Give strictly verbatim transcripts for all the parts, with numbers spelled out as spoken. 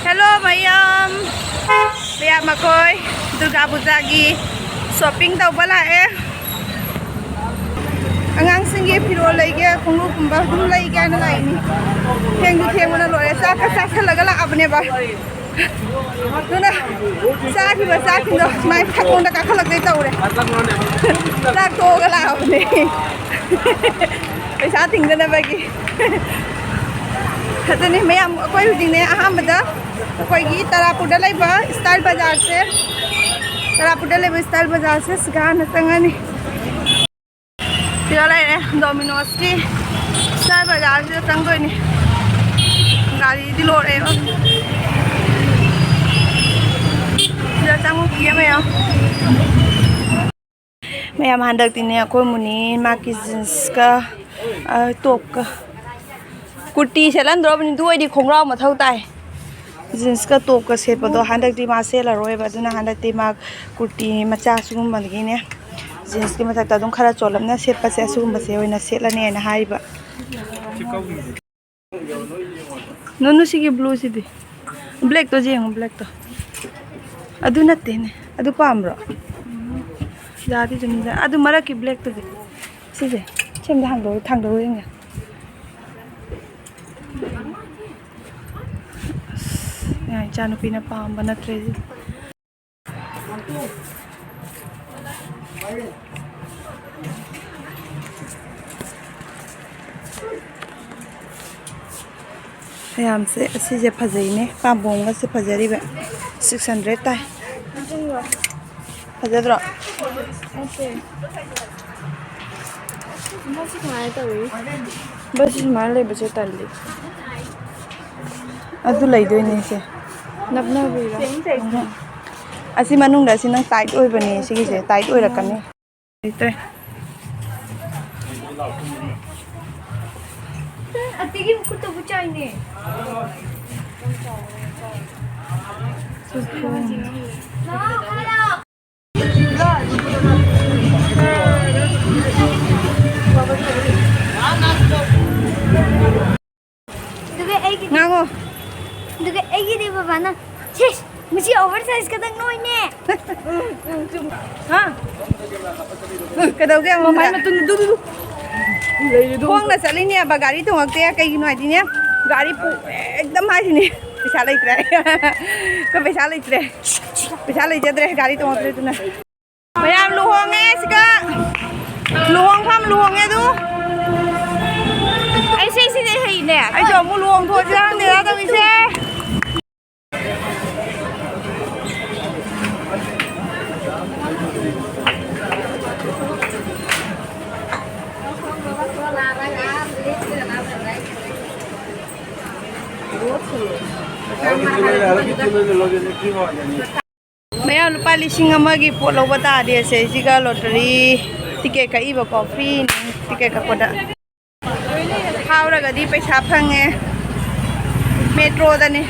Hello ꯃꯌꯥꯝ, ꯃꯌꯥꯝ ꯑꯩꯈꯣꯏ ꯗꯨꯔꯒꯥ ꯄꯨꯖꯥꯒꯤ shopping ꯇꯧꯕ ꯂꯥꯛꯑꯦ꯫ ꯑꯉꯥꯡꯁꯤꯡꯒꯤ ꯐꯤꯔꯣꯜ ꯂꯩꯒꯦ, ꯈꯣꯡꯎꯞꯀꯨꯝꯕ ꯑꯗꯨꯝ ꯂꯩꯒꯦ ꯍꯥꯏꯅ ꯂꯥꯛꯏꯅꯤ꯫ ꯊꯦꯡꯁꯨ ꯊꯦꯡꯕꯅ ꯂꯣꯏꯔꯦ, ꯆꯥꯛꯀ ꯆꯥꯁꯜꯂꯒ ꯂꯥꯛꯑꯕꯅꯦꯕ꯫ ꯑꯗꯨꯅ ꯆꯥꯈꯤꯕ ꯆꯥꯛꯁꯤꯡꯗꯣ ꯁꯨꯃꯥꯏꯅ ꯐꯛꯂꯣꯝꯗ ꯀꯥꯈꯠꯂꯛꯇꯣꯏ ꯇꯧꯔꯦ꯫ ꯆꯥꯛ ꯇꯣꯛꯑꯒ ꯂꯥꯛꯑꯕꯅꯦ꯫ ꯄꯩꯁꯥ ꯇꯤꯡꯗꯅꯕꯒꯤ꯫ ꯑꯗꯨꯅꯤ ꯃꯌꯥꯝ, ꯑꯩꯈꯣꯏ ꯍꯧꯖꯤꯛꯅꯦ ꯑꯍꯥꯟꯕꯗ ꯑꯩꯈꯣꯏꯒꯤ ꯇꯔꯥꯄꯨꯔꯗ ꯂꯩꯕ style ꯕꯖꯥꯔꯁꯦ, ꯇꯔꯥꯄꯨꯔꯗ ꯂꯩꯕ style ꯕꯖꯥꯔꯁꯦ ꯁꯤꯗ ꯍꯥꯟꯅ ꯆꯪꯉꯅꯤ꯫ ꯁꯤꯗ ꯂꯩꯔꯦ ꯗꯣꯃꯤꯅꯣꯁꯀꯤ style ꯕꯖꯥꯔꯁꯤꯗ ꯆꯪꯗꯣꯏꯅꯤ꯫ ꯒꯥꯔꯤꯗꯤ ꯂꯣꯏꯔꯦꯕ꯫ ꯁꯤꯗ ꯆꯪꯉꯨꯈꯤꯒꯦ ꯃꯌꯥꯝ꯫ ꯃꯌꯥꯝ ꯍꯟꯗꯛꯇꯤꯅꯦ ꯑꯩꯈꯣꯏ ꯃꯨꯅꯤ ꯃꯥꯒꯤ jeansꯀ, ꯑ, topꯀ꯫ ꯀꯨꯔꯇꯤ ꯁꯦꯠꯍꯟꯗ꯭ꯔꯣꯕꯅꯤ, ꯑꯗꯨ ꯑꯣꯏꯗꯤ ꯈꯣꯡꯒ꯭ꯔꯥꯎ ꯃꯊꯧ ꯇꯥꯏ꯫ Jeansꯀ topꯀ ꯁꯦꯠꯄꯗꯣ ꯍꯟꯗꯛꯇꯤ ꯃꯥ ꯁꯦꯠꯂꯔꯣꯏꯕ, ꯑꯗꯨꯅ ꯍꯟꯗꯛꯇꯤ ꯃꯥ ꯀꯨꯔꯇꯤ ꯃꯆꯥ ꯁꯤꯒꯨꯝꯕꯗꯒꯤꯅꯦ, jeansꯀꯤ ꯃꯊꯛꯇ ꯑꯗꯨꯝ ꯈꯔ ꯆꯣꯜꯂꯞꯅ ꯁꯦꯠꯄꯁꯦ, ꯑꯁꯤꯒꯨꯝꯕꯁꯦ ꯑꯣꯏꯅ ꯁꯦꯠꯂꯅꯦꯅ ꯍꯥꯏꯔꯤꯕ꯫ ꯅꯨꯅꯨ, ꯁꯤꯒꯤ blueꯁꯤꯗꯤ? Blackꯇꯣ ꯌꯦꯡꯉꯣ, blackꯇꯣ꯫ ꯑꯗꯨ ꯅꯠꯇꯦꯅꯦ, ꯑꯗꯨ ꯄꯥꯝꯕ꯭ꯔꯣ? ꯌꯥꯗꯤ ꯑꯗꯨꯝ ꯌꯥ-, ꯑꯗꯨ ꯃꯔꯛꯀꯤ blackꯇꯨꯗꯤ? ꯁꯤꯁꯦ, ꯁꯤ ꯑꯝꯇ ꯍꯥꯡꯗꯣꯛꯑ, ꯊꯥꯡꯗꯣꯛꯑ ꯌꯦꯡꯒꯦ꯫ ꯑꯁ, ꯏꯆꯥꯅꯨꯄꯤꯅ ꯄꯥꯝꯕ ꯅꯠꯇ꯭ꯔꯦ ꯁꯤꯗꯤ꯫ ꯃꯌꯥꯝꯁꯦ, ꯑꯁꯤꯁꯦ ꯐꯖꯩꯅꯦ, ꯄꯥꯝꯕꯣꯝꯒꯁꯦ ꯐꯖꯔꯤꯕ꯫ Six hundred ꯇꯥꯏ꯫ ꯐꯖꯗ꯭ꯔꯣ? ꯅꯠꯇꯦ꯫ ꯃꯣꯏꯁꯤ ꯀꯃꯥꯏꯅ ꯇꯧꯏ? ꯕꯁ ꯁꯨꯃꯥꯏꯅ ꯂꯩꯕꯁꯦ ꯇꯜꯂꯤ꯫ ꯑꯗꯨ ꯂꯩꯗꯣꯏꯅꯦ ꯁꯦ꯫ ꯅꯞꯅꯕꯤꯔꯣ? ꯎꯝꯍꯨꯝ꯫ ꯑꯁꯤ ꯃꯅꯨꯡꯗ ꯑꯁꯤ ꯅꯪ tight ꯑꯣꯏꯕꯅꯦ, ꯁꯤꯒꯤꯁꯦ tight ꯑꯣꯏꯔꯛꯀꯅꯤ꯫ ꯂꯩꯇ꯭ꯔꯦ꯫ ꯑꯇꯩꯒꯤ ꯃꯈꯨꯠꯇꯕꯨ ꯆꯥꯏꯅꯦ꯫ ꯑꯗꯨꯒ ꯑꯩꯒꯤ ꯉꯥꯡꯉꯣ꯫ ꯑꯗꯨꯒ ꯑꯩꯒꯤꯗꯤ ꯕꯕꯥꯅ, "ꯁꯤꯁ, ꯃꯁꯤ ꯑꯣꯚꯔ ꯁꯥꯏꯖ ꯈꯛꯇꯪ ꯅꯣꯏꯅꯦ"꯫ ꯍꯥ? ꯀꯩꯗꯧꯒꯦ? ꯃꯃꯥꯏ ꯃꯇꯨꯡꯗ ꯗꯨ, ꯗꯨ, ꯗꯨ꯫ ꯈꯣꯡꯅ ꯆꯠꯂꯤꯅꯦꯕ, ꯒꯥꯔꯤ ꯇꯣꯡꯉꯛꯇꯦ꯫ ꯀꯩꯒꯤꯅꯣ ꯍꯥꯏꯗꯤꯅꯦ, ꯒꯥꯔꯤ ꯄꯨ-, ꯑꯦꯛꯗꯝ ꯍꯥꯏꯁꯤꯅꯦ, ꯄꯩꯁꯥ ꯂꯩꯇ꯭ꯔꯦ꯫ ꯑꯩꯈꯣꯏ ꯄꯩꯁꯥ ꯂꯩꯇ꯭ꯔꯦ꯫ ꯄꯩꯁꯥ ꯂꯩꯖꯗ꯭ꯔꯦ, ꯒꯥꯔꯤ ꯇꯣꯡꯉꯛꯇ꯭ꯔꯦ ꯑꯗꯨꯅ꯫ ꯃꯌꯥꯝ ꯂꯨꯍꯣꯡꯉꯦ ꯁꯤꯒ꯫ ꯂꯨꯍꯣꯡꯐꯝ ꯂꯨꯍꯣꯡꯉꯦ ꯑꯗꯨ꯫ ꯑꯩ ꯁꯤ, ꯁꯤꯗꯤ ꯍꯩꯅꯦ꯫ ꯑꯩꯁꯨ ꯑꯃꯨꯛ ꯂꯨꯍꯣꯡ ꯊꯣꯛꯑꯁꯤꯔ ꯈꯪꯗꯦꯗ ꯇꯧꯔꯤꯁꯦ꯫ ꯃꯌꯥꯝ ꯂꯨꯄꯥ ꯂꯤꯁꯤꯡ ꯑꯃꯒꯤ ꯄꯣꯠ ꯂꯧꯕ ꯇꯥꯔꯗꯤ ꯑꯁꯦ ꯁꯤꯒ ꯂꯣꯇꯔꯤ ꯇꯤꯀꯦꯠ ꯀꯛꯏꯕꯀꯣ, ꯐ꯭ꯔꯤꯅꯤ ꯇꯤꯀꯦꯠ ꯀꯛꯄꯗ꯫ ꯐꯥꯎꯔꯒꯗꯤ ꯄꯩꯁꯥ ꯐꯪꯉꯦ꯫ ꯃꯦꯇ꯭ꯔꯣꯗꯅꯤ꯫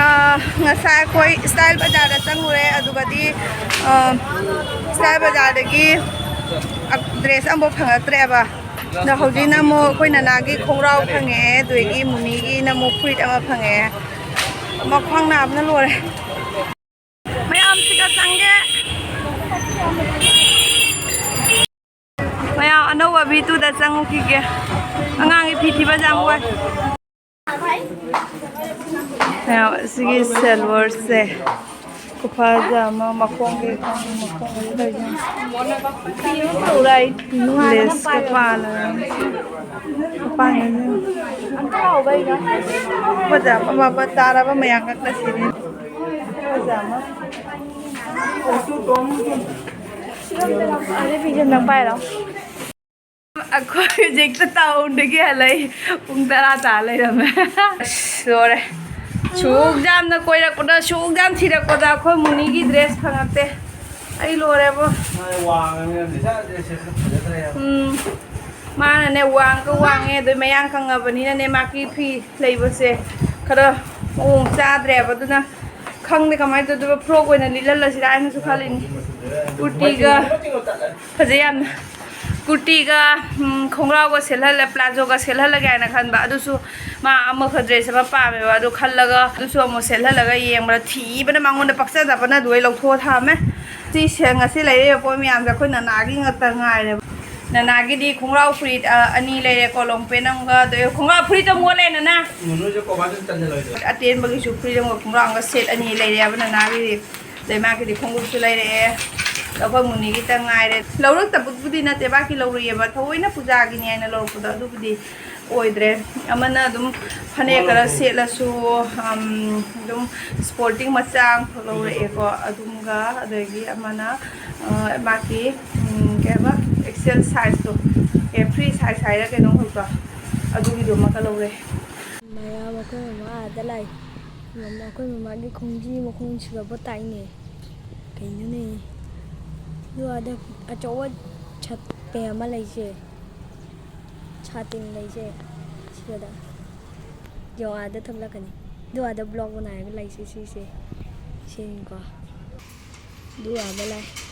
ꯑꯥ, ꯉꯁꯥꯏ ꯑꯩꯈꯣꯏ ꯁ꯭ꯇꯥꯏꯜ ꯕꯖꯥꯔꯗ ꯆꯪꯉꯨꯔꯦ, ꯑꯗꯨꯒꯗꯤ, ꯑꯥ, ꯁ꯭ꯇꯥꯏꯜ ꯕꯖꯥꯔꯗꯒꯤ ꯗ꯭ꯔꯦꯁ ꯑꯃꯐꯥꯎ ꯐꯪꯉꯛꯇ꯭ꯔꯦꯕ꯫ ꯑꯗꯣ ꯍꯧꯖꯤꯛꯅ ꯑꯃꯨꯛ ꯑꯩꯈꯣꯏ ꯅꯅꯥꯒꯤ ꯈꯣꯡꯒ꯭ꯔꯥꯎ ꯐꯪꯉꯛꯑꯦ, ꯑꯗꯨꯗꯒꯤ ꯃꯨꯅꯤꯒꯤꯅ ꯑꯃꯨꯛ ꯐꯨꯔꯤꯠ ꯑꯃ ꯐꯪꯉꯛꯑꯦ꯫ ꯃꯈ꯭ꯋꯥꯡ ꯅꯥꯕꯅ ꯂꯣꯏꯔꯦ꯫ ꯃꯌꯥꯝꯁꯤꯒ ꯆꯪꯒꯦ꯫ ꯃꯌꯥꯝ ꯑꯅꯧꯕ ꯚꯤ ꯇꯨꯗ ꯆꯪꯉꯨꯈꯤꯒꯦ꯫ ꯑꯉꯥꯡꯒꯤ ꯐꯤ ꯊꯤꯕ ꯌꯥꯝ ꯋꯥꯏ꯫ ꯃꯌꯥꯝ ꯑꯁꯤꯒꯤ ꯁꯦꯜꯋꯔꯁꯦ ꯈꯨꯐꯖ ꯑꯃ, ꯃꯈꯣꯡꯒꯤ ꯃꯈꯣꯡ ꯑꯃ ꯂꯩꯖꯥꯠꯅꯤ꯫ ꯂꯦꯁꯀ ꯄꯥꯜꯂꯒ ꯃꯄꯥꯟꯗꯅ ꯐꯖꯕ ꯃꯃꯜ ꯇꯥꯔꯕ ꯃꯌꯥꯝ ꯉꯛꯅ ꯁꯤꯔꯦ꯫ ꯐꯖꯕ꯫ ꯑꯗꯨ ꯐꯤꯖꯦ ꯅꯪ ꯄꯥꯏꯔꯣ꯫ ꯑꯩꯈꯣꯏ ꯍꯧꯖꯤꯛꯇ ꯇꯥꯎꯟꯗꯒꯤ ꯍꯜꯂꯛꯏ꯫ ꯄꯨꯡ ꯇꯔꯥ ꯇꯥ ꯂꯩꯔꯝꯃꯦ꯫ ꯑꯁ, ꯂꯣꯏꯔꯦ꯫ ꯁꯨꯛ ꯌꯥꯝꯅ ꯀꯣꯏꯔꯛꯄꯗ, ꯁꯨꯛ ꯌꯥꯝ ꯊꯤꯔꯛꯄꯗ ꯑꯩꯈꯣꯏ ꯃꯨꯅꯤꯒꯤ ꯗ꯭ꯔꯦꯁ ꯐꯪꯉꯛꯇꯦ꯫ ꯑꯩ ꯂꯣꯏꯔꯦꯕꯣ꯫ ꯎꯝ꯫ ꯃꯥꯅꯅꯦ ꯋꯥꯡꯒ ꯋꯥꯡꯉꯦ, ꯑꯗꯩ ꯃꯌꯥꯡ ꯀꯪꯉꯕꯅꯤꯅꯅꯦ, ꯃꯥꯒꯤ ꯐꯤ ꯂꯩꯕꯁꯦ ꯈꯔ ꯃꯑꯣꯡ ꯆꯥꯗ꯭ꯔꯦꯕ꯫ ꯑꯗꯨꯅ ꯈꯪꯗꯦ ꯀꯃꯥꯏꯅ ꯇꯧꯗꯣꯏꯕ, ꯐ꯭ꯔꯣꯛ ꯑꯣꯏꯅ ꯂꯤꯠꯍꯜꯂꯁꯤꯔꯥ ꯍꯥꯏꯅꯁꯨ ꯈꯜꯂꯤꯅꯤ꯫ ꯀꯨꯔꯇꯤꯒ ꯐꯖꯩ ꯌꯥꯝꯅ꯫ ꯀꯨꯔꯇꯤꯒ, ꯎꯝ, ꯈꯣꯡꯒ꯭ꯔꯥꯎꯒ ꯁꯦꯠꯍꯜꯂꯦ, ꯄ꯭ꯂꯥꯖꯣꯒ ꯁꯦꯠꯍꯜꯂꯒꯦ ꯍꯥꯏꯅ ꯈꯟꯕ꯫ ꯑꯗꯨꯁꯨ ꯃꯥ ꯑꯃꯈꯛ ꯗ꯭ꯔꯦꯁ ꯑꯃ ꯄꯥꯝꯃꯦꯕ, ꯑꯗꯨ ꯈꯜꯂꯒ ꯑꯗꯨꯁꯨ ꯑꯃꯨꯛ ꯁꯦꯠꯍꯜꯂꯒ ꯌꯦꯡꯕꯗ ꯊꯤꯕꯅ ꯃꯉꯣꯟꯗ ꯄꯛꯆꯗꯕꯅ ꯑꯗꯨ ꯑꯩ ꯂꯧꯊꯣꯛꯑ ꯊꯝꯃꯦ꯫ ꯁꯤ ꯁꯦ-, ꯉꯁꯤ ꯂꯩꯔꯛꯏꯕ ꯄꯣꯠ ꯃꯌꯥꯝꯁꯦ ꯑꯩꯈꯣꯏ ꯅꯅꯥꯒꯤ ꯉꯥꯛꯇ ꯉꯥꯏꯔꯦꯕ꯫ ꯅꯅꯥꯒꯤꯗꯤ ꯈꯣꯡꯒ꯭ꯔꯥꯎ ꯐꯨꯔꯤꯠ, ꯑ, ꯑꯅꯤ ꯂꯩꯔꯦꯀꯣ, ꯂꯣꯡ ꯄꯦꯟ ꯑꯃꯒ, ꯑꯗꯩ ꯈꯣꯡꯒ꯭ꯔꯥꯎ ꯐꯨꯔꯤꯠ ꯑꯃꯨꯛ ꯑꯣꯜꯂꯦ ꯅꯅꯥ꯫ ꯅꯣꯏꯁꯦ ꯀꯣꯕꯥꯗ ꯆꯟꯁꯤꯜꯂꯣꯏꯗ꯭ꯔꯣ? ꯑꯇꯦꯟꯕꯒꯤꯁꯨ ꯐꯨꯔꯤꯠ ꯑꯃꯒ ꯈꯣꯡꯒ꯭ꯔꯥꯎ ꯑꯃꯒ ꯁꯦꯠ ꯑꯅꯤ ꯂꯩꯔꯦꯕ ꯅꯅꯥꯒꯤꯗꯤ꯫ ꯑꯗꯩ ꯃꯥꯒꯤꯗꯤ ꯈꯣꯡꯎꯞꯁꯨ ꯂꯩꯔꯛꯑꯦ꯫ ꯑꯩꯈꯣꯏ ꯃꯨꯅꯤꯒꯤꯇ ꯉꯥꯏꯔꯦ꯫ ꯂꯧꯔꯛꯇꯕꯕꯨꯗꯤ ꯅꯠꯇꯦ, ꯃꯥꯒꯤ ꯂꯧꯔꯛꯑꯦꯕ꯫ ꯊꯑꯣꯏꯅ ꯄꯨꯖꯥꯒꯤꯅꯤ ꯍꯥꯏꯅ ꯂꯧꯔꯛꯄꯗꯣ ꯑꯗꯨꯕꯨꯗꯤ ꯑꯣꯏꯗ꯭ꯔꯦ꯫ ꯑꯃꯅ ꯑꯗꯨꯝ ꯐꯅꯦꯛ ꯈꯔ ꯁꯦꯠꯂꯁꯨ, ꯑꯝ, ꯑꯗꯨꯝ ꯁ꯭ꯄꯣꯔꯇꯤꯡ ꯃꯆꯥ ꯑꯃꯈꯛ ꯂꯧꯔꯛꯑꯦꯀꯣ꯫ ꯑꯗꯨꯝꯒ ꯑꯗꯒꯤ ꯑꯃꯅ, ꯑ, ꯃꯥꯒꯤ, ꯎꯝ, ꯀꯩ ꯍꯥꯏꯕ, ꯑꯦꯛꯁꯦꯜ ꯁꯥꯏꯖꯇꯣ, ꯑꯦ, ꯐ꯭ꯔꯤ ꯁꯥꯏꯖ ꯍꯥꯏꯔ ꯀꯩꯅꯣꯝ ꯈꯛꯇꯣ, ꯑꯗꯨꯒꯤꯗꯨꯃꯒ ꯂꯧꯔꯦ꯫ ꯃꯌꯥꯝ ꯑꯩꯈꯣꯏ ꯃꯃꯥ ꯑꯥꯗ ꯂꯥꯛꯏ꯫ ꯃꯃꯥ, ꯑꯩꯈꯣꯏ ꯃꯃꯥꯒꯤ ꯈꯣꯡꯖꯤ ꯃꯈꯣꯡ ꯁꯤꯒꯕ ꯇꯥꯏꯅꯦ꯫ ꯀꯩꯅꯣꯅꯦ? ꯑꯗꯨ ꯑꯥꯗ ꯑꯆꯧꯕ ꯁꯠ ꯄꯦ ꯑꯃ ꯂꯩꯁꯦ꯫ ꯁꯥꯇꯤꯟ ꯂꯩꯁꯦ꯫ ꯁꯤꯗ꯫ ꯌꯦꯡꯉꯣ, ꯑꯥꯗ ꯊꯣꯛꯂꯛꯀꯅꯤ꯫ ꯑꯗꯨ ꯑꯥꯗ ꯕ꯭ꯂꯣꯛ ꯅꯥꯏꯔꯒ ꯂꯩꯁꯦ ꯁꯤꯁꯦ꯫ ꯁꯤꯅꯤꯀꯣ꯫ ꯑꯗꯨ ꯑꯥꯗ ꯂꯥꯛꯑꯦ꯫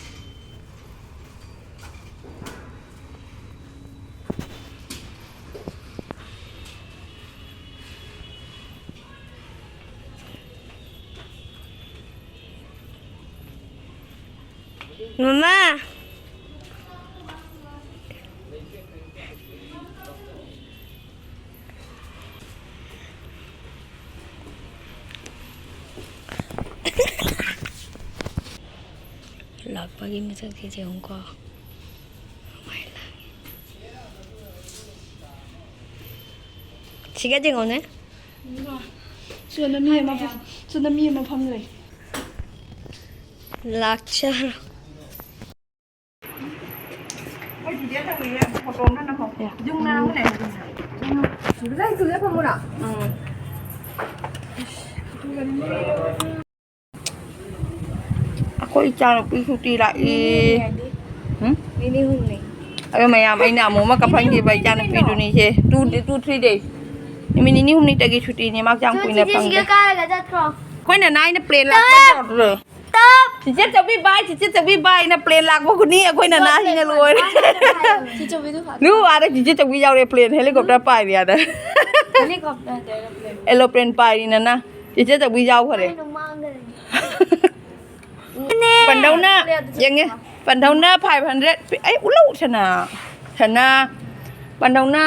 ꯃꯃꯥ! ꯂꯥꯛꯄꯒꯤ ꯃꯁꯛꯁꯦ ꯌꯦꯡꯉꯨꯀꯣ꯫ ꯁꯤꯒ ꯌꯦꯡꯉꯣꯅꯦ꯫ ꯁꯣꯝꯗ ꯃꯤ ꯑꯃ ꯐꯝ-, ꯁꯣꯝꯗ ꯃꯤ ꯑꯃ ꯐꯝ ꯂꯩ꯫ ꯂꯥꯛꯆꯔꯣ꯫ ꯌꯨꯝ ꯅꯥꯝꯃ ꯂꯩ꯫ ꯎꯝ꯫ ꯑꯩꯈꯣꯏ ꯏꯆꯥꯅꯨꯄꯤ ꯁꯨꯇꯤ ꯂꯥꯛꯏ꯫ ꯅꯤꯅꯤ ꯍꯨꯝꯅꯤ ꯍꯥꯏꯗꯤ? ꯎꯝ? ꯅꯤꯅꯤ ꯍꯨꯝꯅꯤ꯫ ꯑꯗꯣ ꯃꯌꯥꯝ, ꯑꯩꯅ ꯑꯃꯨꯛ ꯑꯃ ꯀꯞꯍꯟꯈꯤꯕ ꯏꯆꯥꯅꯨꯄꯤꯗꯨꯅꯤꯁꯦ꯫ Two, two, three days꯫ ꯅꯨꯃꯤꯠ ꯅꯤꯅꯤ ꯍꯨꯝꯅꯤꯇꯒꯤ ꯁꯨꯇꯤꯅꯦ, ꯃꯥ ꯀꯌꯥꯝ ꯀꯨꯏꯅ ꯐꯪꯒꯦ? ꯀꯥꯔꯒ ꯆꯠꯈ꯭ꯔꯣ꯫ ꯑꯩꯈꯣꯏꯅ ꯅꯥꯏꯅ plan ꯂꯥꯛꯄ ꯇꯧꯔꯛꯇ꯭ꯔꯣ? ꯆꯤꯆꯦ ꯆꯧꯕꯤ ꯕꯥꯏ, ꯆꯤꯆꯦ ꯆꯧꯕꯤ ꯕꯥꯏꯅ ꯄ꯭ꯂꯦꯟ ꯂꯥꯛꯄ ꯈꯨꯅꯤ ꯑꯩꯈꯣꯏꯅ ꯅꯥꯁꯤꯅ ꯂꯣꯏꯔꯦ꯫ ꯆꯤꯆꯦ ꯆꯧꯕꯤꯗꯨ ꯐ- ꯂꯨ ꯑꯥꯗ ꯆꯤꯆꯦ ꯆꯧꯕꯤ ꯌꯥꯎꯔꯦ, ꯄ꯭ꯂꯦꯟ ꯍꯦꯂꯤꯀꯣꯞꯇꯔ ꯄꯥꯏꯔꯤ ꯑꯥꯗ꯫ ꯍꯦꯂꯤꯀꯣꯞꯇꯔ ꯅꯠꯇꯦ, ꯑꯦꯔꯣꯄ꯭ꯂꯦꯟ꯫ ꯑꯦꯔꯣꯄ꯭꯭ꯂꯦꯟ ꯄꯥꯏꯔꯤꯅꯅ ꯆꯤꯆꯦ ꯆꯧꯕꯤ ꯌꯥꯎꯈꯔꯦ꯫ ꯀꯥꯏꯅꯣ ꯃꯥꯡꯈ꯭ꯔꯦ꯫ ꯄꯟꯗꯧꯅ ꯌꯦꯡꯉꯦ꯫ ꯄꯟꯗꯧꯅ ꯐꯥꯏꯚ ꯍꯟꯗ꯭ꯔꯦꯠ꯫ ꯑꯩ ꯎꯠꯂꯧ ꯁꯅꯥ꯫ ꯁꯅꯥ꯫ ꯄꯟꯗꯧꯅ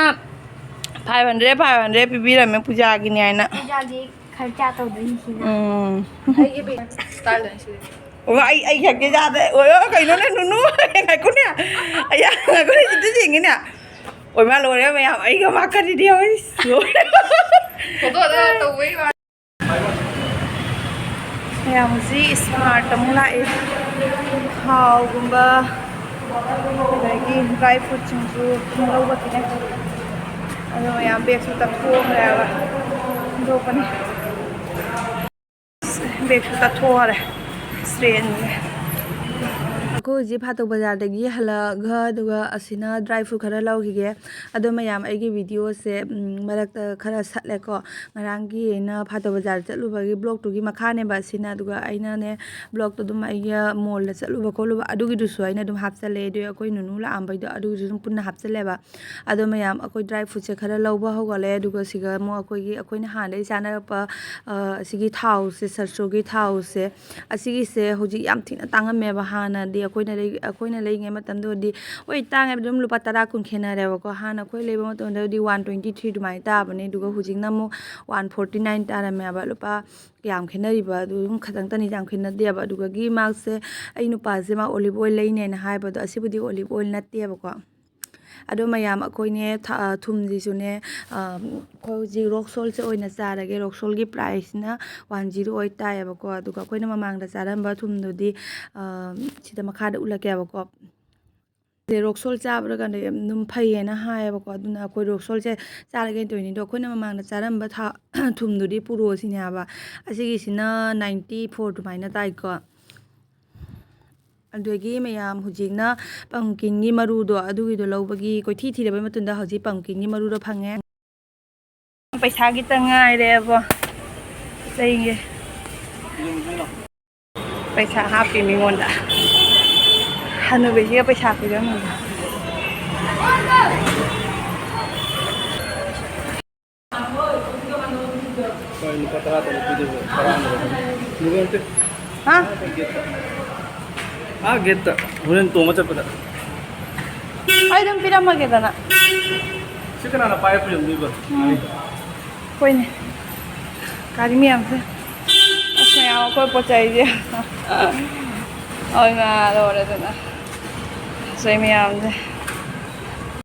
ꯐꯥꯏꯚ ꯍꯟꯗ꯭ꯔꯦꯠ, ꯐꯥꯏꯚ ꯍꯟꯗ꯭ꯔꯦꯠ ꯄꯤꯕꯤꯔꯝꯃꯦ ꯄꯨꯖꯥꯒꯤꯅꯤ ꯍꯥꯏꯅ꯫ ꯄꯨꯖꯥꯒꯤ ꯈꯔꯆꯥ ꯇꯧꯗꯣꯏꯅꯤ ꯁꯤꯅ꯫ ꯎꯝ꯫ ꯑꯩꯒꯤ ꯕꯦꯒ ꯁ꯭ꯇꯥꯏꯜ ꯑꯣꯏꯅ ꯁꯤꯜꯂꯦ꯫ ꯑꯣ, ꯑꯩ, ꯑꯩ ꯍꯦꯛꯀꯦ ꯌꯥꯗꯦ꯫ ꯑꯣꯏ, ꯑꯣ, ꯀꯩꯅꯣꯅꯦ, ꯅꯨꯅꯨ? ꯉꯥꯏꯈꯣꯅꯦ꯫ ꯑꯩ, ꯉꯥꯏꯈꯣꯅꯦ, ꯁꯤꯗ ꯌꯦꯡꯉꯤꯅꯦ꯫ ꯑꯣꯏꯃꯥ, ꯂꯣꯏꯔꯦ ꯃꯌꯥꯝ꯫ ꯑꯩꯒ ꯃꯥ ꯀꯔꯤꯗꯤ ꯍꯣꯏ꯫ ꯂꯣꯏꯔꯦ꯫ ꯐꯣꯇꯣꯗ ꯇꯧꯕꯩ ꯋꯥ꯫ ꯃꯌꯥꯝ ꯍꯧꯖꯤꯛ ꯏꯁꯃꯥꯔꯠ ꯑꯃꯨꯛ ꯂꯥꯛꯑꯦ꯫ ꯊꯥꯎꯒꯨꯝꯕ, ꯑꯗꯒꯤ ꯗ꯭ꯔꯥꯏ ꯐ꯭ꯔꯨꯠꯁꯤꯡꯁꯨ ꯑꯗꯨꯝ ꯂꯧꯕꯒꯤꯅꯦ꯫ ꯑꯗꯣ ꯃꯌꯥꯝ ꯕꯦꯒꯁꯨ ꯇꯞꯊꯣꯛꯈ꯭ꯔꯦꯕ꯫ ꯍꯨꯟꯗꯣꯛꯄꯅꯦ꯫ ꯕꯦꯒꯁꯨ ꯇꯠꯊꯣꯛꯈꯔꯦ꯫ ꯇ꯭ꯔꯦꯟꯁꯦ꯫ ꯑꯩꯈꯣꯏ ꯍꯧꯖꯤꯛ ꯐꯥꯇꯧ ꯕꯖꯥꯔꯗꯒꯤ ꯍꯜꯂꯛꯑꯒ, ꯑꯗꯨꯒ ꯑꯁꯤꯅ ꯗ꯭ꯔꯥꯏ ꯐ꯭ꯔꯨꯠ ꯈꯔ ꯂꯧꯈꯤꯒꯦ꯫ ꯑꯗꯣ ꯃꯌꯥꯝ, ꯑꯩꯒꯤ ꯚꯤꯗꯤꯑꯣꯁꯦ, ꯎꯝ, ꯃꯔꯛꯇ ꯈꯔ ꯁꯠꯂꯦꯀꯣ꯫ ꯉꯔꯥꯡꯒꯤ ꯑꯩꯅ ꯐꯥꯇꯧ ꯕꯖꯥꯔ ꯆꯠꯂꯨꯕꯒꯤ ꯕ꯭ꯂꯣꯛꯇꯨꯒꯤ ꯃꯈꯥꯅꯦꯕ ꯑꯁꯤꯅ꯫ ꯑꯗꯨꯒ ꯑꯩꯅꯅꯦ, ꯕ꯭ꯂꯣꯛꯇꯣ ꯑꯗꯨꯝ ꯑꯩꯒ ꯃꯣꯜꯗ ꯆꯠꯂꯨꯕ ꯈꯣꯠꯂꯨꯕ ꯑꯗꯨꯒꯤꯗꯨꯁꯨ ꯑꯩꯅ ꯑꯗꯨꯝ ꯍꯥꯞꯆꯜꯂꯦ꯫ ꯑꯗꯨ ꯑꯩꯈꯣꯏ ꯅꯨꯅꯨ ꯂꯥꯛꯑꯝꯕꯩꯗꯣ ꯑꯗꯨꯒꯤꯁꯨ ꯑꯗꯨꯝ ꯄꯨꯟꯅ ꯍꯥꯞꯆꯜꯂꯦꯕ꯫ ꯑꯗꯣ ꯃꯌꯥꯝ, ꯑꯩꯈꯣꯏ ꯗ꯭ꯔꯥꯏ ꯐ꯭ꯔꯨꯠꯁꯦ ꯈꯔ ꯂꯧꯕ ꯍꯧꯒꯠꯂꯦ꯫ ꯑꯗꯨꯒ ꯁꯤꯒ ꯑꯃꯨꯛ ꯑꯩꯈꯣꯏꯒꯤ, ꯑꯩꯈꯣꯏꯅ ꯍꯥꯟꯅꯗꯒꯤ ꯆꯥꯅꯔꯛꯄ, ꯑ, ꯑꯁꯤꯒꯤ ꯊꯥꯎꯁꯦ, ꯁꯔꯁꯣꯒꯤ ꯊꯥꯎꯁꯦ, ꯑꯁꯤꯒꯤꯁꯦ ꯍꯧꯖꯤꯛ ꯌꯥꯝ ꯊꯤꯅ ꯇꯥꯡꯉꯝꯃꯦꯕ꯫ ꯍꯥꯟꯅꯗꯤ ꯑꯩꯈꯣꯏꯅ ꯂꯩ-, ꯑꯩꯈꯣꯏꯅ ꯂꯩꯉꯩ ꯃꯇꯝꯗꯗꯤ, ꯍꯣꯏ, ꯇꯥꯡꯉꯦ, ꯑꯗꯨꯝ ꯂꯨꯄꯥ ꯇꯔꯥ ꯀꯨꯟ ꯈꯦꯠꯅꯔꯦꯕꯀꯣ꯫ ꯍꯥꯟꯅ ꯑꯩꯈꯣꯏ ꯂꯩꯕ ꯃꯇꯝꯗꯗꯤ ꯋꯥꯟ ꯇ꯭ꯋꯦꯟꯇꯤ ꯊ꯭ꯔꯤ ꯑꯗꯨꯃꯥꯏꯅ ꯇꯥꯕꯅꯦ꯫ ꯑꯗꯨꯒ ꯍꯧꯖꯤꯛꯅ ꯑꯃꯨꯛ ꯋꯥꯟ ꯐꯣꯔꯇꯤ ꯅꯥꯏꯟ ꯇꯥꯔꯝꯃꯦꯕ꯫ ꯂꯨꯄꯥ ꯀꯌꯥꯝ ꯈꯦꯠꯅꯔꯤꯕ? ꯑꯗꯨ ꯑꯗꯨꯝ ꯈꯇꯪꯇꯅꯤ, ꯌꯥꯝ ꯈꯦꯠꯅꯗꯦꯕ꯫ ꯑꯗꯨꯗꯒꯤ ꯃꯥꯁꯦ, ꯑꯩ ꯅꯨꯄꯥꯁꯦ ꯃꯥ ꯑꯣꯂꯤꯚ ꯑꯣꯏꯜ ꯂꯩꯅꯦꯅ ꯍꯥꯏꯕꯗꯣ, ꯑꯁꯤꯕꯨꯗꯤ ꯑꯣꯂꯤꯚ ꯑꯣꯏꯜ ꯅꯠꯇꯦꯕꯀꯣ꯫ ꯑꯗꯣ ꯃꯌꯥꯝ, ꯑꯩꯈꯣꯏꯅꯦ, ꯊ-, ꯊꯨꯝꯁꯤꯁꯨꯅꯦ, ꯑ, ꯑꯩꯈꯣꯏ ꯍꯧꯖꯤꯛ ꯔꯣꯛ ꯁꯣꯜꯁꯦ ꯑꯣꯏꯅ ꯆꯥꯔꯒꯦ꯫ ꯔꯣꯛ ꯁꯣꯜꯒꯤ ꯄ꯭ꯔꯥꯏꯁꯁꯤꯅ ꯋꯥꯟ ꯖꯤꯔꯣ ꯑꯣꯏ ꯇꯥꯏꯌꯦꯕꯀꯣ꯫ ꯑꯗꯨꯒ ꯑꯩꯈꯣꯏꯅ ꯃꯃꯥꯡꯗ ꯆꯥꯔꯝꯕ ꯊꯨꯝꯗꯨꯗꯤ, ꯑ, ꯁꯤꯗ ꯃꯈꯥꯗ ꯎꯠꯂꯛꯀꯦꯕꯀꯣ꯫ ꯁꯦ ꯔꯣꯛ ꯁꯣꯜ ꯆꯥꯕꯗ ꯀꯩꯅꯣ ꯌꯥꯝ ꯑꯗꯨꯝ ꯐꯩꯌꯦꯅ ꯍꯥꯏꯌꯦꯕꯀꯣ꯫ ꯑꯗꯨꯅ ꯑꯩꯈꯣꯏ ꯔꯣꯛ ꯁꯣꯜꯁꯦ ꯆꯥꯔꯒꯦꯅ ꯇꯧꯔꯤꯅꯤ꯫ ꯑꯗꯣ ꯑꯩꯈꯣꯏꯅ ꯃꯃꯥꯡꯗ ꯆꯥꯔꯝꯕ ꯊꯥ-, ꯊꯨꯝꯗꯨꯗꯤ ꯄꯨꯔꯣꯁꯤꯅꯦ ꯍꯥꯏꯕ꯫ ꯑꯁꯤꯒꯤꯁꯤꯅ ꯅꯥꯏꯟꯇꯤ ꯐꯣꯔ ꯑꯗꯨꯃꯥꯏꯅ ꯇꯥꯏꯀꯣ꯫ ꯑꯗꯨꯗꯒꯤ ꯃꯌꯥꯝ ꯍꯧꯖꯤꯛꯅ ꯄꯝꯀꯤꯟꯒꯤ ꯃꯔꯨꯗꯣ ꯑꯗꯨꯒꯤꯗꯣ ꯂꯧꯕꯒꯤ ꯀꯣꯏꯊꯤ ꯊꯤꯔꯕ ꯃꯇꯨꯡꯗ ꯍꯧꯖꯤꯛ ꯄꯝꯀꯤꯟꯒꯤ ꯃꯔꯨꯗꯣ ꯐꯪꯉꯦ꯫ ꯄꯩꯁꯥ ꯈꯤꯇꯪ ꯉꯥꯏꯔꯦꯕꯣ꯫ ꯂꯩꯒꯦ꯫ ꯄꯩꯁꯥ ꯍꯥꯞꯄꯤ ꯃꯤꯉꯣꯟꯗ꯫ ꯍꯅꯨꯕꯤꯁꯤꯒ ꯄꯩꯁꯥ ꯄꯤꯔꯝꯃꯤ꯫ ꯍꯣꯏ, ꯂꯨꯄꯥ ꯇꯔꯥ ꯇꯔꯨꯛ ꯄꯤꯗꯣꯏꯕ, ꯇꯔꯥ ꯑꯃ ꯂꯧꯒꯅꯤ꯫ ꯂꯨꯄꯥ ꯅꯠꯇꯦ꯫ ꯍꯥ? ꯑꯥ, ꯒꯦꯠꯇ꯫ ꯑꯥ, ꯒꯦꯠꯇ꯫ ꯍꯣꯔꯦꯟ ꯇꯣꯡꯉ ꯆꯠꯄꯗ꯫ ꯑꯩ ꯑꯗꯨꯝ ꯄꯤꯔꯝꯃꯒꯦꯗꯅ꯫ ꯁꯤ ꯀꯅꯥꯅ ꯄꯥꯏꯔ ꯄꯨꯔꯝꯗꯣꯏꯕ? ꯎꯝ꯫ ꯍꯣꯏꯅꯦ꯫ ꯒꯥꯔꯤ ꯃꯌꯥꯝꯁꯦ꯫ ꯑꯁ, ꯃꯌꯥꯝ ꯑꯩꯈꯣꯏ ꯄꯣꯠ ꯆꯩꯁꯦ꯫ ꯍꯣꯏ, ꯃꯥ ꯂꯣꯏꯔꯦꯗꯅ꯫ ꯄꯣꯠ ꯆꯩ ꯃꯌꯥꯝꯁꯦ꯫